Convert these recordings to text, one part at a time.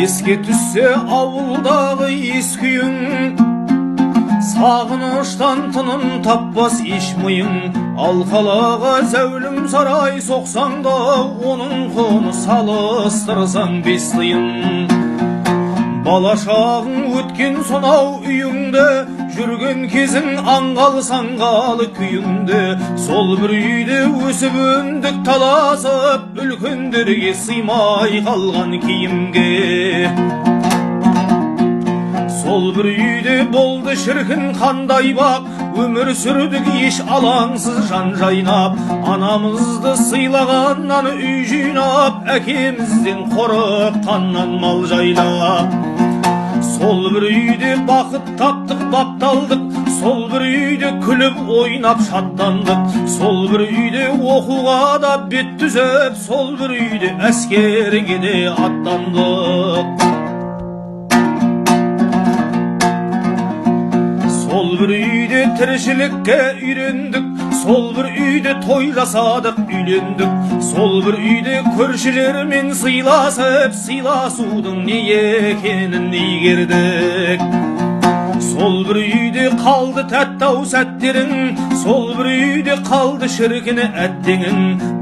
Еске түссе ауылдағы ескі үйің, сағыныштан тыным таппас еш миың. Ал қалаға зәулім сарай соқсаң да, оның құны салыстырсаң бес тиын. Бала шағың өткен сонау үйіңде, жүрген кезің аңғал саңғал күйіңде. Сол бір үйде өсіп өндік таласып, үлкендерге сыймай қалған киімге. Сол бір үйде болды шіркін қандай бақ, өмір сүрдік еш алаңсыз жан жайнап. Анамызды сыйлағаннан үй жинап, әкемізден қорыққаннан мал жайлап. Сол бір үйде бақыт таптық, бапталдық, сол бір үйде күліп ойнап шаттандық. Сол бір үйде оқуға да бет түзеп, сол бір үйде әскерге де аттандық. Сол бір үйде тіршілікке үйрендік, сол бір үйде той жасадық, үйлендік. Сол бір үйде көршілермен сыйласып, сыйласудың не екенін игердік. Сол бір үйде қалды тәтті ау сәттерің, сол бір үйде қалды шіркін әттеңің.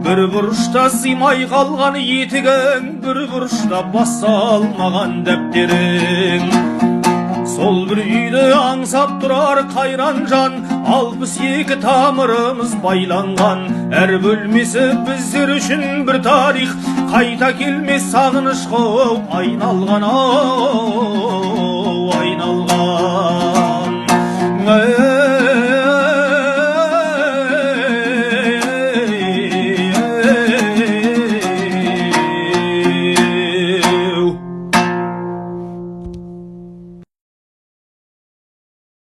Бір бұрышта сыймай қалған етігің, бір бұрышта бас салмаған дәптерің. Сол бір үйді аңсап тұрар қайран жан, 62 тамырымыз байланған. Әр бөлмесі біздер үшін бір тарих, қайта келмес сағынышқа айналған, ау, айналған.